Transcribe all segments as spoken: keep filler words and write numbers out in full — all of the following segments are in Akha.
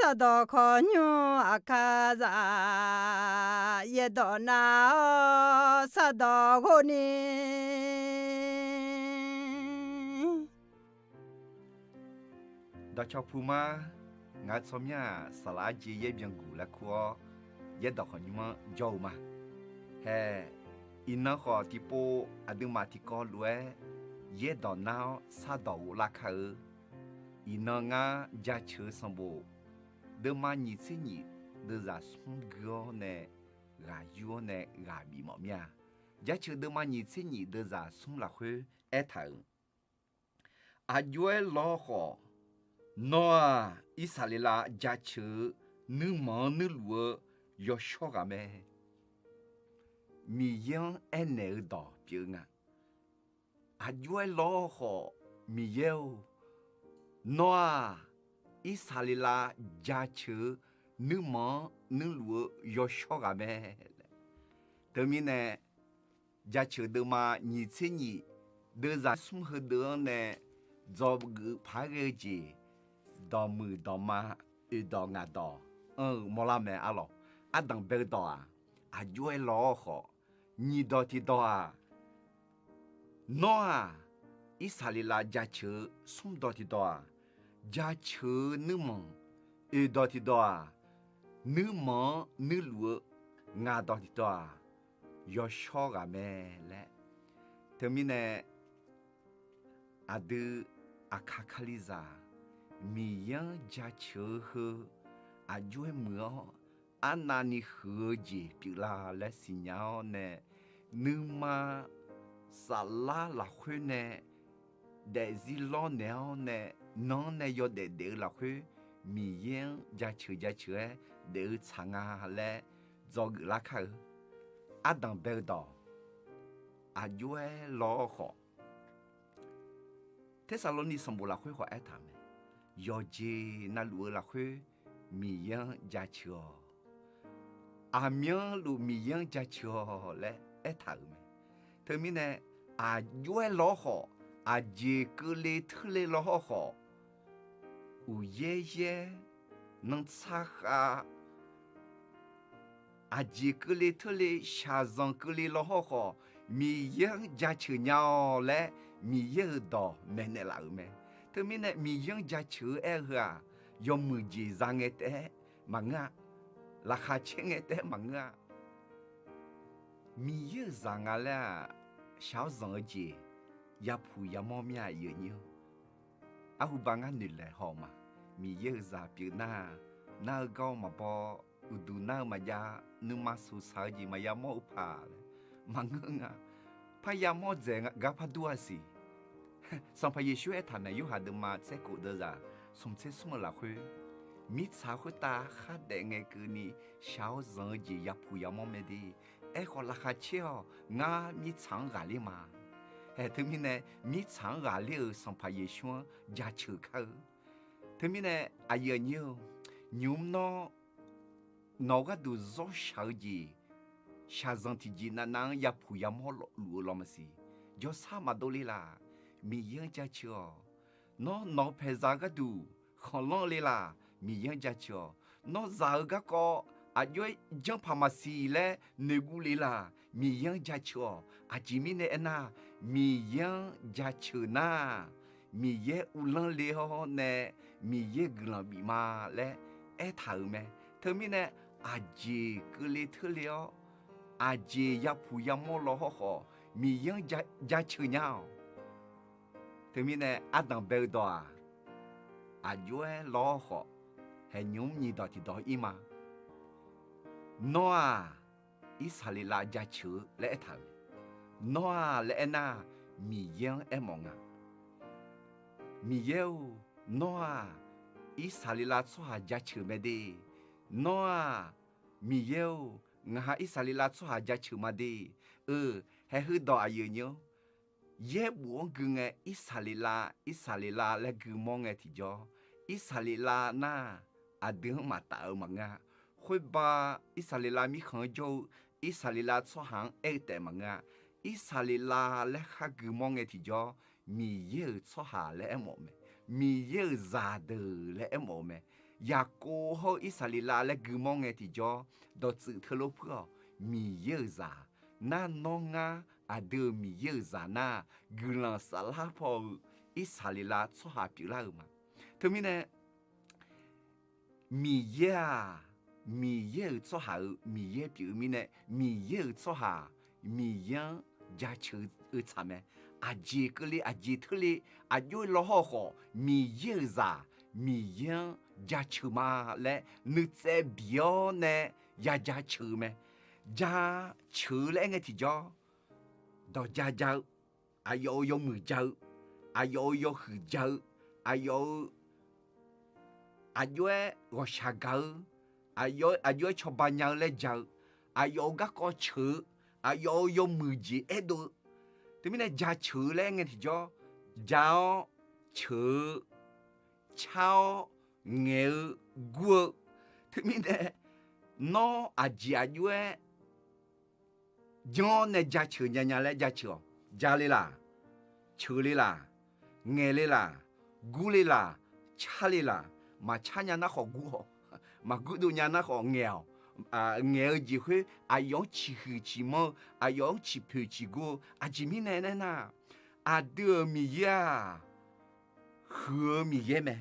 Sardawq khawqnymr aqkar zaq, yaerdawq nar-awr sardawq ghov ni. Dawqcawq puq ma. Ngaq-euq tsawrmyanr-aq, saqlaq arjeq yaer byanguq laer kur-awr, yaerdawq khawqnymr-anr jawr-eu ma. Hae, iqnan khawf tiqpov aqduimaf tiqkawv lof-aer yaerdawq nar-awr sardawq ghov lar kar-eu. Iqnan ngar jaceuq-eu sanqbof deuvma nyiq tser nyiq deuvzaq smr gui-awr nae ghaq yur-awr nae ghaq bif mawf mir-a. Jaceuq deuvma nyiq tser nyiq deuvzaq smr lafkhoer aertaq-euq, aqjox-aer lawr khawf, nawr-aq, Irsaqleqlav jaceuq-eu nuirmanq-anr nuirluf-eu yawshawr ghaq mae. Miqyaer-anr aernaeq-eu dawq pyeuf-eu nga. Aqjox-aer lawr khawf, Miqyaer-or, nawr-aq, Irsaqleqlav jaceuq-eu nuirmanq-anr nuirluf-eu yawshawr ghaq mae laer. Teumirnae, jaceuq deuvma nyiq tser nyiq deuvzaq smr heudeuq-anr nae dzawgeuf paq-aer ghae-eu jeq, dawqmuiq dawqma, oeqdawq ngaqdawq anr-eu mawrlar mae arlawq. Ardanq bae-eu dawq-aq, aqjox-aer lawr-awr khawf, nyiq dawq tiqdawq-aq, nawr-aq, Irsaqleqlav jaceuq-eu, smr dawq tiqdawq-aq, jaceuq-eu nuirmanq, oeqdawq tiqdawq-aq, nuirmanq-anr nuirluf-eu, ngaq dawq tiqdawq-aq, yawshawr ghaq mae laer. Teumirnae, aqdui Aqkaq Kalizaq, Miqyaer-anr jaceuq-eu heu aqjox-aer muiq-awr, arnavni huiq-eu jeq pyeuflar laer siqnya-awr nae, nuima saflar lafkhoer nae daefzir lawrnaeq-awr nae, nan-anr nae yawdaef daef-eu lafkhoer, Miqyaer-anr jaceuq jaceuq-aer daef-eu tsaq nga laer dzawgeuf lar kar-eu. Ardanq bae-eu dawq, aqjox-aer lawr-awr khawf, Tersaqlorni sanqbof lafkhoer khawf aertaq mae, yawqjeq navluf-eu lafkhoer Miqyaer-anr jaceuq-awq. Aqmyanluf Miqyaer-anr jaceuq-awq laer aertaq-euq mae. Teumirnae, aqjox-aer lawr-awr khawf, aqjeq keuvle teurle lawr-awr khawf, uqyaer yaer, nanrtsar khav, aqjeq keuvle teurle, shaqzanq keuvle lawr-awr khawf, Miqyaer-anr jaceuq nya-awq laer Miqyaer-euq dawq maeqnaeq laf-euq mae. Teumirnae Miqyaer-anr jaceuq-eu aer-eu heu-aq, yawmuiq jeq za ngae taef-aer maqngeur-a. Laqkhaq caer ngae taef-aer maqngeur-a. Miqyaer-euq zaq nga laer-aq, shaq-awr zanq-eu jeq yapuq yamawr mir-a, aqyuif aqnyir-or. Arhuba ngar noeqlaeq haw-eu ma. Miqyaer-euq zaq pyeuf nar-aq, nar-eu gar-awr maqbaw, uqduq nar-eu maqjav, nuima suqsaq-eu jeq maqya mawr-eu paq laer maqngeur nga. Parya mawr dzaeq gar par dur-a siq. Sanqpaq Yeqsur aertaq mae, Yorhaq deuvma tser kof deuvzaq smq tser smr-eu lafkhoer, mirtsaq khoertav khardaef ngae keuvni shaq-awr zanq-eu jeq yapuq yamawr mae de. Aerkhawf laqkhaq caer-awq, ngar mirtsaq-anr ghaqler ma. Hae, teumirnae mirtsaq-anr ghaqler-euq Sanqpaq Yeqsur-anr jaceuq kar-eu. Teumirnae aqyuif aqnyir-or, nymq-mr nawr nawq-eu gharduq zawr shaq-eu jeq, shaqzanq tiqjeq navnav-anr yapuq yamawr luf-eu lawr maqsiq. Jawrsar maqdov le laq, Miqyaer-anr jaceuq-awq. Nawr nawq-eu paeqzaq gharduq khanqlanr le laq, Miqyaer-anr jaceuq-awq. Nawr zaq-eu garkawv aqjox-aer janrpaq maqsiq laer noeqguv le laq, Miqyaer-anr jaceuq-awq. Aqjeq mirnae aernar, Miqyaer-anr jaceuq nar, Miqyaer uvlanr le-awr nae Miqyaer guiqlanq bif ma laer aertaq-euq mae. Teumirnae aqjeq keuvle teurle-awr, aqjeq yapuq yamawr law hawrkhawf, Miqyaer-anr ja- jaceuq nya-awq. Teumirnae ardanq bae-eu dawq-aq, aqjox-aer law hawrkhawf, haeqnymr nyiq dawq tiqdawq ir ma. Nawr-aq, Irsaqleqlav jaceuq-eu laer aertaq-euq mae. Nawr-aq laer aernar, Miqyaer-anr aermawf nga. Miqyaer-or, nawr-aq, Irsaqleqlav tsawrhaq jaceuq mae de. Nawr-aq, Miqyaer-or, ngaq ha Irsaqleqlav tsawrhaq jaceuq ma de. Eu, haeq heudawq aqyuif aqnyir-or, yaerbof-anr gui ngae Irsaqleqlav, Irsaqleqlav laer gui mawr ngae tiqjawr, Irsaqleqlav nar-aq, aqdui-anr maqtaf-eu maqngeur-a. Khoerba Irsaqleqlav mirkhanq-anr jawr-eu Irsaqleqlav tsawrhaq-anr aer-eu taef maqngeur-a. Irsaqleqlav laer khar gui mawr ngae tiqjawr, Miqyaer-euq tsawrhaq laer aermawf-eu mae. Miqyaer-euq zaqdeuq laer aermawf-eu mae. Yaqkov hawr-eu Irsaqleqlav laer gui mawr ngae tiqjawr, dawqtsuif teulof puir-awq. Miqyaer-euq zaq nar, nawr ngar aqdui-euq Miqyaer-euq zaq nar, guiqlanq saflar paw-eu Irsaqleqlav tsawrhaq pyeuflar-euq ma. Teumirnae, Miqyaer-aq, Miqyaer-euq tsawrhaq-euq Miqyaer pyeuf-eu mirnae, Miqyaer-euq tsawrhaq Miqyaer-anr jaceuq-eu tsaq mae. Aqjeq keuvle aqjeq teurle aqjox-aer lawhawr khawf, Miqyaer-euq zaq Miqyaer-anr jaceuq ma laer nuitsaev bif-awr nae ya jaceuq-eu mae. Jaceuq-eu laer aer ngae tiqjawr, dawq ja ja-eu, aqyawf-euq yawmuiq ja-eu, aqyawf-euq yawhuiq ja-eu, aqyawf-euq aqjox-aer ghawqshaq gaq-eu, aqyawf-aer cawba nya-eu laer ja-eu, aqyawf-euq garkawv ceuq-eu, aqyawf-euq yawmuiq jeq aerdov-eu. Teumirnae jaceuq-eu laer aer ngae tiqjawr, ja-awr ceuq-eu, car-awr ngaeq-eu, gur-eu. Teumirnae nawr aqjeq aqjox-aer janr-awr nae jaceuq nya nya laer jaceuq-awq. Ja le laq, ceuq le laq, ngaeq le laq, gur le laq, car le laq. Maqcar nya nar khawf gur-awq. Maqgurdov nya nar khawf ngaeq-awq. Ngaeq-eu jeq khoer aqyawf-anr ciqhuiq ciqmanr-eu, aqyawf-anr ciqpoeq ciqgor-eu. Aqjeq mirnae aernar, aqdui-euq Miqyaer-aq, huiq-eu Miqyaer mae.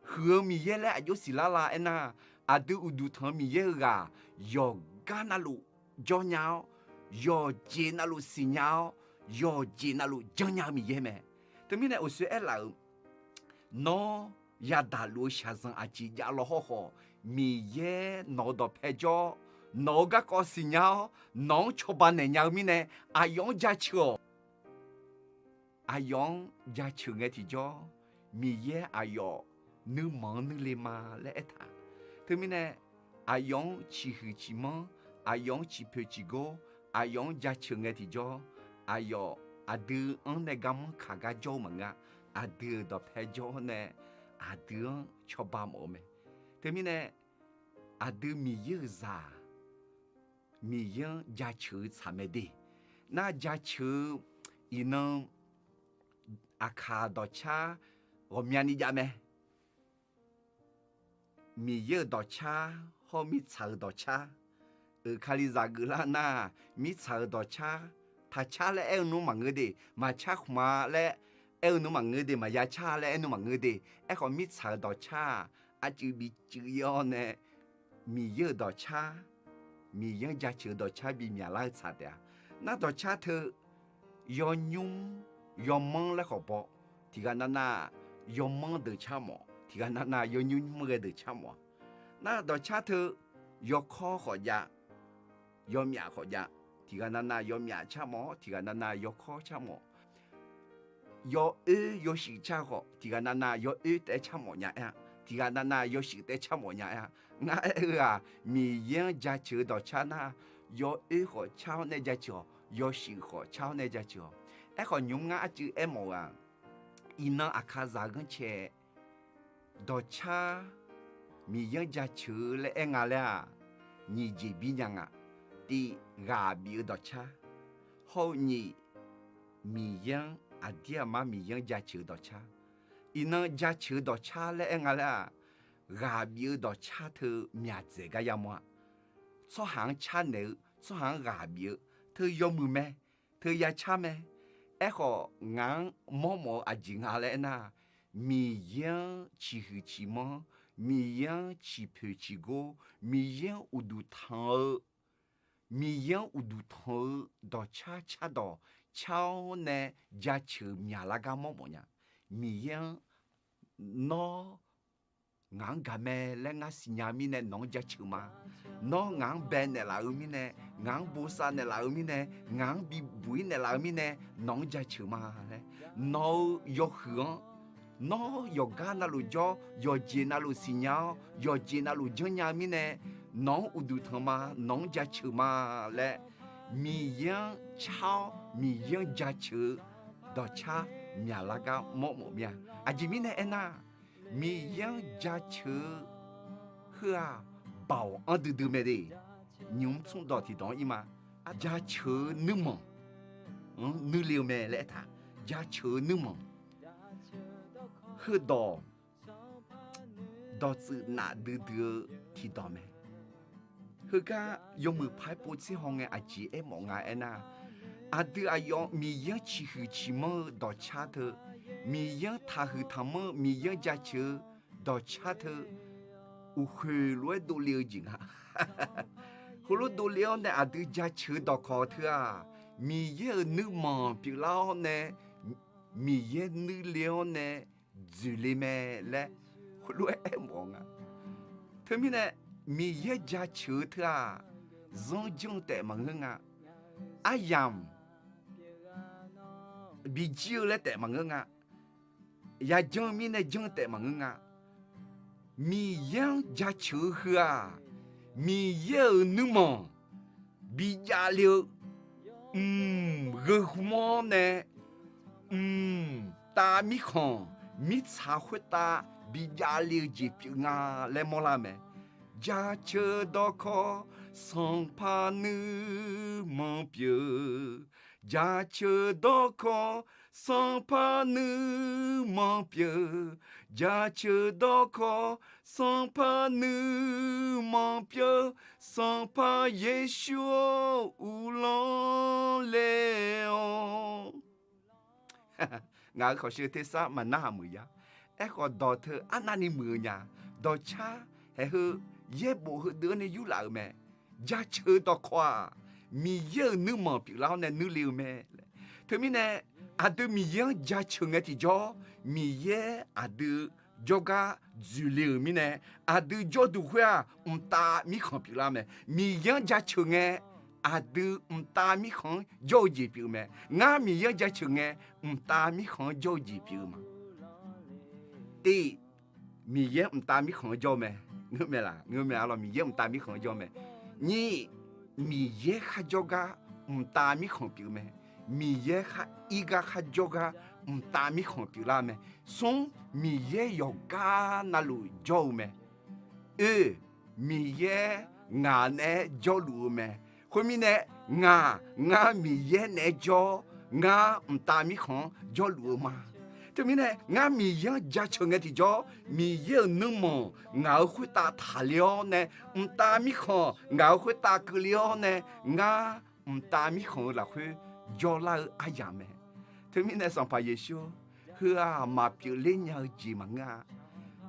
Huiq-eu Miqyaer laer aqjox siqlar la aernar, aqdui uqduq tanq-eu Miqyaer heughaq yawqgar navluf jawr nya-awr, yawqjeq navluf siqnya-awr, yawqjeq navluf janrnya-eu Miqyaer mae. Teumirnae uqshoe aerlaf-euq, nawr yadaq luf-eu shaqzanq aqjeq jav law hawrkhawf, Miqyaer nawq-eu dawqpae jawr-awr, nawq-eu garkawv siqnya-awr, nawq-anr cawba naeq nya-eu mirnae, aqyawf-anr jaceuq-awq. Aqyawf-anr jaceuq ngae tiqjawr, Miqyaer aqyawf nuirmanq-anr nuile ma laer aertaq. Teumirnae, aqyawf-anr ciqhuiq ciqmanr, aqyawf-anr ciqpoeq ciqgor, aqyawf-anr jaceuq ngae tiqjawr, aqyawf aqdui-anr nae garmanr kaq gar jawr-eu maqngeur-a. Aqdui-euq dawqpae jawr-awr nae aqdui-anr cawba mawf-eu mae. Teumirnae, aqdui Miqyaer-euq zaq, Miqyaer-anr jaceuq-eu tsaq mae de. Nar jaceuq-eu iqnan aqkaq dawqcar ghawqmyani jav mae. Miqyaer-euq dawqcar hawr mirtsaq-euq dawqcar. Euq kalizaq geuflar nar, mirtsaq-euq dawqcar, taqcar laer aer-eu nmr maqngeur de, maqcar khmq-a laer aer-eu nmr maqngeur de, maqya car laer aer nmr maqngeur de. Aerkhawf mirtsaq-euq dawqcar-aq, arcuiv bicuiv ir-awr nae, Miqyaer-euq dawqcar, Miqyaer-anr jaceuq-eu dawqcar bimyaq lar-eu tsaq taef-a. Nar dawqcar teu, yawnymr, yawmanr laer khawf baw, tiqghaq navnav, yawmanr deuq car mawf, tiqghaq navnav yawnymr nymr ghae deuq car mawf-a. Nar dawqcar teu, yawkawr khawf jav, yawmyaf khawf jav, tiqghaq navnav yawmyaf car mawf-awr, tiqghaq navnav yawkawr car mawf. Yawoer yawshuif car khawf, tiqghaq navnav yawoer taef-aer car mawf nya aer-a, tiqghaq navnav yawshuif taef-aer car mawf nya aer-a. Ngar aer-eu-aq, Miqyaer-anr jaceuq-eu dawqcar nar, yawoer khawf car-awr nae jaceuq-awq, yawshuif khawf car-awr nae jaceuq-awq. Aerkhawf nymr ngar arcuiv aermawf-eu-aq, iqnan aqkaqzaq ghanrcae dawqcar Miqyaer-anr jaceuq-eu laer aer nga laer-aq, nyiq jeq bir nya nga. Tiv, ghaq bif-eu dawqcar. Hawr-eu nyiq, Miqyaer-anr aqdir aqmar Miqyaer-anr jaceuq-eu dawqcar. Iqnan jaceuq-eu dawqcar laer aer nga laer-aq, ghaq bif-eu dawqcar teu myaq dzaeq gar yamawr-a. Tsawrhaq-anr car naeq-eu, tsawrhaq-anr ghaq bif-eu, teu yawmuiq mae, teu yacar mae. Aerkhawf ngaq-anr mawrmawf-eu aqjeq nga laer aernar, Miqyaer-anr ciqhuiq ciqmanr, Miqyaer-anr ciqpoeq ciqgor, Miqyaer-anr uqduq tanq-eu, Miqyaer-anr uqduq tanq-eu dawqcar cardawq car-awr nae jaceuq myaqlar gar mawrmawf nya. Miqyaer-anr, nawr ngaq-anr gaq mae laer ngar siqnya mirnae nawq-anr jaceuq ma. Nawr ngaq-anr bae naeqlaf-eu mirnae, ngaq-anr bosav naeqlaf-eu mirnae, ngaq-anr bibuq-ir naeqlaf-eu mirnae nawq-anr jaceuq ma laer, nawq-eu yawhuiq-anr, nawr yawqgar navluf jawr, yawqjeq navluf siqnya-awr, yawqjeq navluf janrnya-eu mirnae, nawq-anr uqduq tanq ma, nawq-anr jaceuq ma laer, Miqyaer-anr car-awr Miqyaer-anr jaceuq-eu dawqcar myaqlar gar mawrmawf mir-a. Aqjeq mirnae aernar, Miqyaer-anr jaceuq-eu heu-aq, baoq anr duidui mae de. Nymq-mr tsmr dawq tiqdawq-anr ir ma. Jaceuq-eu nuirmanq-anr nuile-eu mae laer aertaq. Jaceuq-eu nuirmanq heudawq dawqtsuif nafdui dui-eu tiqdawq mae. Heugar yawmuiq paq-aer pov tser haw ngae aqjeq aermawf nga aernar, aqdui aqyawf-anr Miqyaer-anr ciqhuiq ciqmanr-eu dawqcar teu, Miqyaer-anr taqhuiq taqmanr-eu, Miqyaer-anr jaceuq-eu dawqcar teu, uqkhoeq lof-aer dovle-eu jeq nga. Heulof dovle-awr nae aqdui jaceuq-eu dawqkawq teu-aq, Miqyaer-euq nuirmanq pyeuflar-awr nae, Miqyaer nuirle-awr nae dzoeqle mae laer heulof-aer aermawf-eu nga. Teumirnae, Miqyaer jaceuq-eu teu-aq, zanr janr-eu taef maqngeur nga. Aryamq bijir-eu laer taef maqngeur nga. Yajanr-eu mirnae janr-eu taef maqngeur nga. Miqyaer-anr jaceuq-eu heu-aq, Miqyaer-euq nuirmanq bijavle-eu, mq, gheu hmr-awr nae, mqtav mirkhanq mirtsaq khoertav bijavle-eu jeq pyeuf nga laer mawrlar mae. Jaceuq dawqkawq sanqpaq nuirmanq pyeuf. Jaceuq dawqkawq sanqpaq nuirmanq pyeuf. Jaceuq dawqkawq sanqpaq nuirmanq pyeuf. Sanqpaq Yeqsur-or, uvlanr le-awq. Ngaq-euq khawqshuif tersar maqnarhaq muiq ya. Aerkhawf, dawq teu arnavni muiq-eu nya. Dawqcar haeq heu yaerbof heudeuq-anr nae yurlaf-euq mae. Jaceuq-eu dawqkawq-aq, Miqyaer-euq nuirmanq pyeuflar-awr nae nuirle-eu mae. Teumirnae, aqdui Miqyaer-anr jaceuq ngae tiqjawr, Miqyaer aqdui jawrgar dzoeqle-euq mirnae, aqdui jawrduq khoer-aq, mqtav mirkhanq pyeuflar mae. Miqyaer-anr jaceuq ngae, aqdui mqtav mirkhanq-anr jawr-eu jeq pyeuf-eu mae. Ngar Miqyaer-anr jaceuq ngae, mqtav mirkhanq-anr jawr-eu jeq pyeuf-eu ma. Tiv, Miqyaer mqtav mirkhanq-anr jawr-eu mae. Ngeur mae laq? Ngeur mae. Arlawq, Miqyaer mqtav mirkhanq-anr jawr-eu mae. Nyiq, Miqyaer kharjawr gar mqtav mirkhanq pyeuf-eu mae. Miqyaer khar ir gar kharjawr gar mqtav mirkhanq pyeuflar-eu mae. Smr, Miqyaer yawqgar navluf jawr-eu mae. Oe, Miqyaer ngaq naeq-aer jawrluf-eu mae. Khoermirnae, ngaq, ngar Miqyaer naeq-aer jawr, ngar mqtav mirkhanq-anr jawrluf-eu ma. Teumirnae, ngar Miqyaer-anr jaceuq ngae tiqjawr, Miqyaer-euq nuirmanq ngaq-euq khoertav taqler-awr nae, mqtav mirkhanq ngaq-euq khoertav keuvle-awr nae, ngar mqtav mirkhanq-eu lafkhoer jawrlar-eu aryamq mae. Teumirnae Sanqpaq Yeqsur, heu-aq maqpyeuf ler nya-eu jeq maqngeur-a.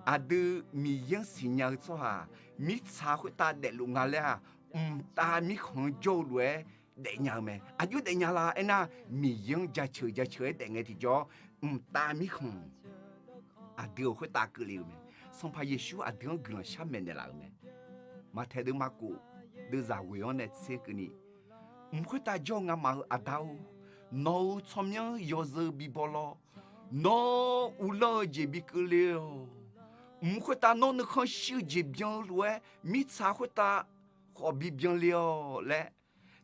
Aqdui Miqyaer-anr siqnya-eu tsawrhaq mirtsaq khoertav daefluf nga laer-aq, mqtav mirkhanq-anr jawr-eu lof-aer daefnya-eu mae. Aqjox daefnya la aernar, Miqyaer-anr jaceuq jaceuq-aer daefngae tiqjawr, mqtav mirkhanq aqdui-euq khoertav keuvle-euq mae. Sanqpaq Yeqsur aqdui-anr guiqlanq shar maeqnaeq laf-euq mae. Maqtaeq deuq maqkhof, deuvzaq ghoeq-anr nae tser keuvni, mq khoertav jawr-eu ngamaf-euq Aqda-or, nawq-euq tsawrmyanr yawzeu bibaw lawr, nawr uvlanr-eu jeq bi keuvle-awq. Mq khoertav nawr nuikhanr shir-eu jeq byan-eu lof-aer, mirtsaq khoertav khawf bi byanle-awq laer.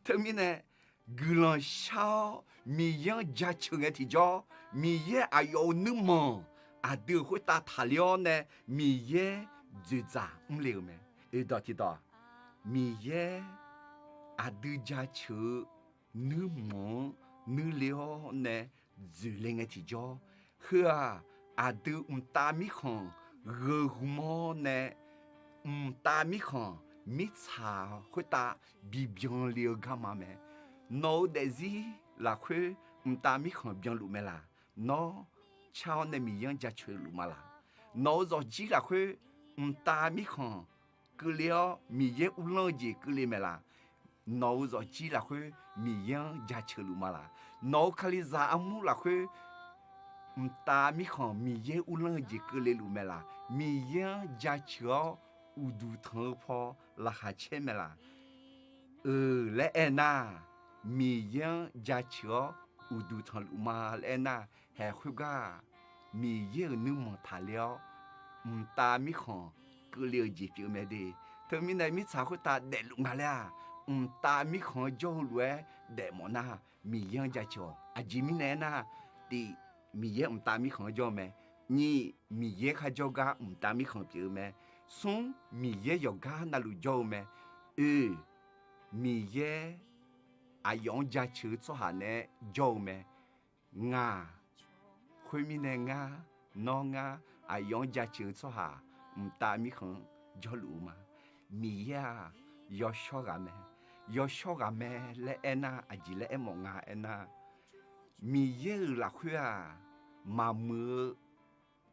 Teumirnae, guiqlanq shar-awr Miqyaer-anr jaceuq ngae tiqjawr, Miqyaer aqyawf-euq nuirmanq aqdui-euq khoertav taqler-awr nae, Miqyaer dzoeqdzaq mrle-euq mae. Oeqdawq tiqdawq, Miqyaer aqdui jaceuq-eu nuirmanq-anr nuirle-awr nae dzoeqle ngae tiqjawr, heu-aq, aqdui mqtav mirkhanq gheu hmr-awr nae, mqtav mirkhanq mirtsaq khoertav bi byanle-eu garma mae. Nawq-euq daefzir lafkhoer mqtav mirkhanq byanluf mae laq? Nawr car-awr nae Miqyaer-anr jaceuq luf ma laq? Nawq-euq zawqjir lafkhoer mqtav mirkhanq keuvle-awr Miqyaer uvlanr-eu jeq keuvle mae laq? Nawq-euq zawqjir lafkhoer Miqyaer-anr jaceuq luf ma laq? Nawq-euq kalizaq armur lafkhoer mqtav mirkhanq Miqyaer uvlanr-eu jeq keuvle luf mae laq? Miqyaer-anr jaceuq-awr uqduq tanq-eu paw laqkhaq caer mae laq? Euq laer aernar, Miqyaer-anr jaceuq-awr uqduq tanqluf ma laer aernar, haeq khoergar-aq, Miqyaer-euq nuirmanq taqler-awr, mqtav mirkhanq keuvle-eu jeq pyeuf mae de. Teumirnae mirtsaq khoertav daefluf nga laer-aq, mqtav mirkhanq-anr jawr-eu lof-aer daefmawf nar, Miqyaer-anr jaceuq-awq. Aqjeq mirnae aernar, tiq, Miqyaer mqtav mirkhanq-anr jawr-eu mae. Nyiq, Miqyaer kharjawr gar mqtav mirkhanq pyeuf-eu mae. Smr, Miqyaer yawqgar navluf jawr-eu mae. Oe, Miqyaer aqyawf-anr jaceuq-eu tsawrhaq nae jawr-eu mae. Ngaq, khoermirnae ngar, nawr ngar, aqyawf-anr jaceuq-eu tsawrhaq mqtav mirkhanq-anr jawrluf-eu ma. Miqyaer-aq, yawshawr ghaq mae. Yawshawr ghaq mae laer aernar, aqjeq laer aermawf nga aernar, Miqyaer-euq lafkhoer-aq, maqmuiq-eu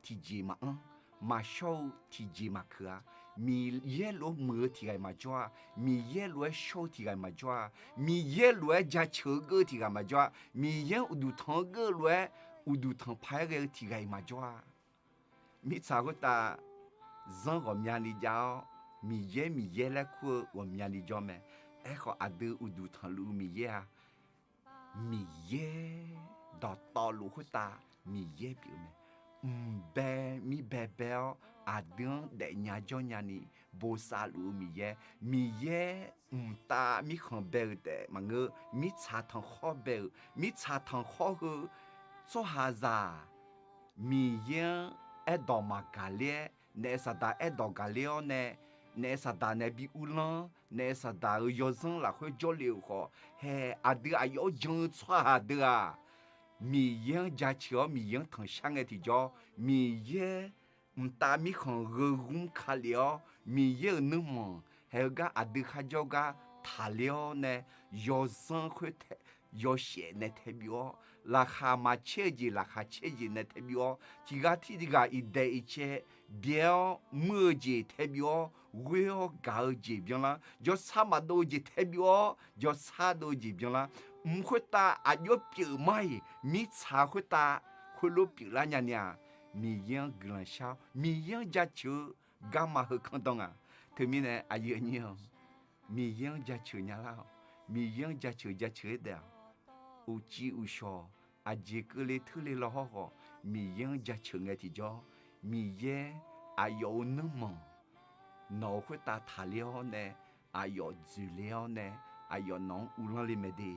tiqjeq maqanr, maqshawr-eu tiqjeq maqkeuq-a. Miqyaer lof-aer muiq-eu tiq ghaq-iq maqjawr-a. Miqyaer lof-aer shawr-eu tiq ghaq-iq maqjawr-a. Miqyaer lof-aer jaceuq-eu geur-eu tiq ghaq maqjawr-a. Miqyaer-anr uqduq tanq-eu geur-eu lof-aer uqduq tanqpaq-aer ghae-eu tiq ghaq-iq maqjawr-a. Mirtsaq khoertav zanr ghawqmyani jav-awr, Miqyaer, Miqyaer laer kur-eu ghawqmyani jawr mae. Aerkhawf, aqdui uqduq tanqluf-eu Miqyaer-aq, Miqyaer dawqtawvluf khoertav Miqyaer pyeuf-eu mae. Mqbae mirbae bae-awr, aqdui-anr daefnya jawrnya ni bosav luf-eu Miqyaer, Miqyaer mqtav mirkhanq bae-euq taef maqngeur, mirtsaq tanqkhawr bae-euq, mirtsaq tanqkhawr heu tsawrhaqzaq Miqyaer-anr aerdawq maqgaq ler-aer, naef saqdaq aerdawq gaq ler-awr nae, naef saqdaq nae bi uvlanr, naef saqdaq-euq yawzanr lafkhoer jawrle-euq khawf, hae aqdui aqyawf-anr jan-eu tsawrhaq deuq-aq, Miqyaer-anr jaceuq-awr Miqyaer-anr tanqshar ngae tiqjawr, Miqyaer mqtav mirkhanq gheu gmr ka lef-awr, Miqyaer-euq nuirmanq haeq-eu gar aqdui kharjawr gar taqler-awr nae, yawzanr khoer tae, yawshaef nae tae byov-awr, laqkhaq maqcaer-eu jeq laqkhaq caer-eu jeq nae tae byov-awr, tiq ghaq tirghaq iqdaeq iqcae byae-awr muir-eu jeq tae byov-awr, ghoer-awr gaq-eu jeq byanlar, jawrsar maqdov-eu jeq tae byov-awr jawrsar dov-eu jeq byanlar, mq khoertav aqjox pyeuf mar-iq mirtsaq khoertav khoerlof pyeuflar nyani-aq, Miqyaer-anr guiqlanq shar-awr Miqyaer-anr jaceuq-eu garma heu kanr danr nga. Teumirnae aqyuif aqnyir-awq, Miqyaer-anr jaceuq nya lar-awq. Miqyaer-anr jaceuq jaceuq-aer daef-awq. Uqcif uqshawq aqjeq keuvle teurle law hawr khawf, Miqyaer-anr jaceuq ngae tiqjawr, Miqyaer aqyawf-euq nuirmanq nawq-euq khoertav taqler-awr nae, aqyawf dzoeqler-awr nae, aqyawf nawq-anr uvlanr le mae de.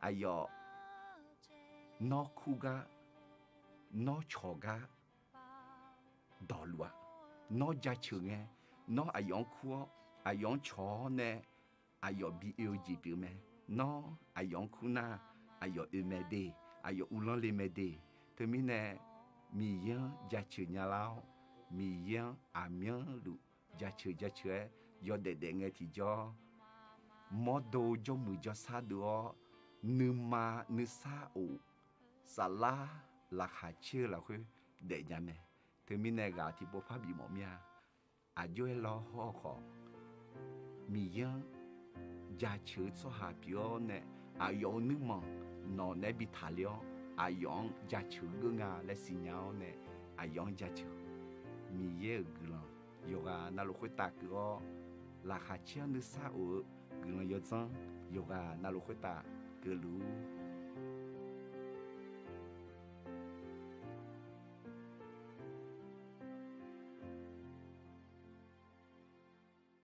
Aqyawf nawr kur gar, nawr cawq gar dawqluf-aq, nawr jaceuq ngae, nawr aqyawf-anr kur-awr aqyawf-anr cawq-awr nae, aqyawf bi oe-eu jeq pyeuf mae. Nawr aqyawf-anr kur nar, aqyawf oe mae de, aqyawf uvlanr le mae de. Teumirnae Miqyaer-anr jaceuq nya lar-awr, Miqyaer-anr aqmyanluf jaceuq jaceuq-aer yawdaef daef ngae tiqjawr, mawrdo jawrmuiq jawrsar dov-awr, nuima nuisar of saflar laqkhaq caer-eu lafkhoer daefnya mae. Teumirnae ghaq tiqpov par bifmawf mir-a. Aqjox-aer lawr hawr khawf, Miqyaer-anr jaceuq-eu tsawrhaq pyeuf-awr nae, aqyawf-euq nuirmanq nawq naeq-aer bi taqler-awr, aqyawf-anr jaceuq geur nga laer siqnya-awr nae, aqyawf-anr jaceuq. Miqyaer-euq guiqlanq yawqghaq navluf khoertav keuv-awr, laqkhaq caer-anr nuisar of-eu guiqlanq yawdzanr yawqghaq navluf khoertav keuvluf-ur.